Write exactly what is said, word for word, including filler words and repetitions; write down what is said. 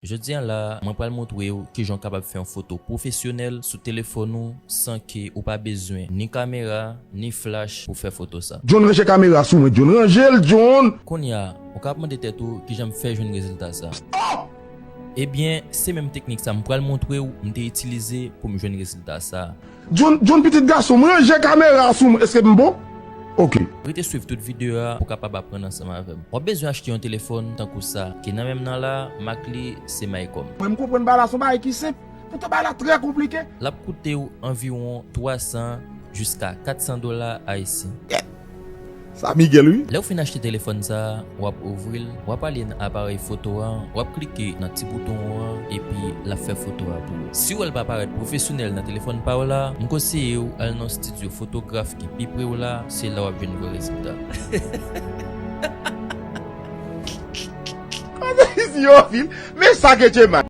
Jodi a la, mwen pral montre w kijan w kapab fè yon foto pwofesyonèl sou telefòn ou san ke ou pa bezwen ni kamera, ni flash pou fè foto sa. John, ranje kamera sou mwen, John. Ranje l, John! Kounye a, ou ka ap mande tèt ou kijan m fè jwenn rezilta sa. Ebyen, se menm teknik sa m pral montre w m te itilize pou m jwenn rezilta sa. John, John, pitit gason m, ranje kamera sou mwen. Èske m bon? Ok. Rete swiv tout videyo a pou w kapab aprann ansanm avè m. W ap bezwen achte yon telefòn tankou sa ki nan men m nan la, mak li se Maycom. Mwen, m konprann bagay la se yon bagay ki senp. Poutan bagay la trè konplike. L ap koute w anviwon twa san jiska kat san dola ayisyen. Sa Miguel, wi. Lè w fin achte telefòn sa a, w ap ouvri l, w ap ale nan aparèy foto a, w ap klike nan ti bouton an, epi l ap fè foto a pou ou. Si w wè l pa parèt pwofesyonèl nan telefòn pa w la, m konseye w al nan yon estidyo fotograf ki pi pre w la, se la w ap jwenn vrè rezilta. Kòman se yo, Phil? Men sa ke Djema.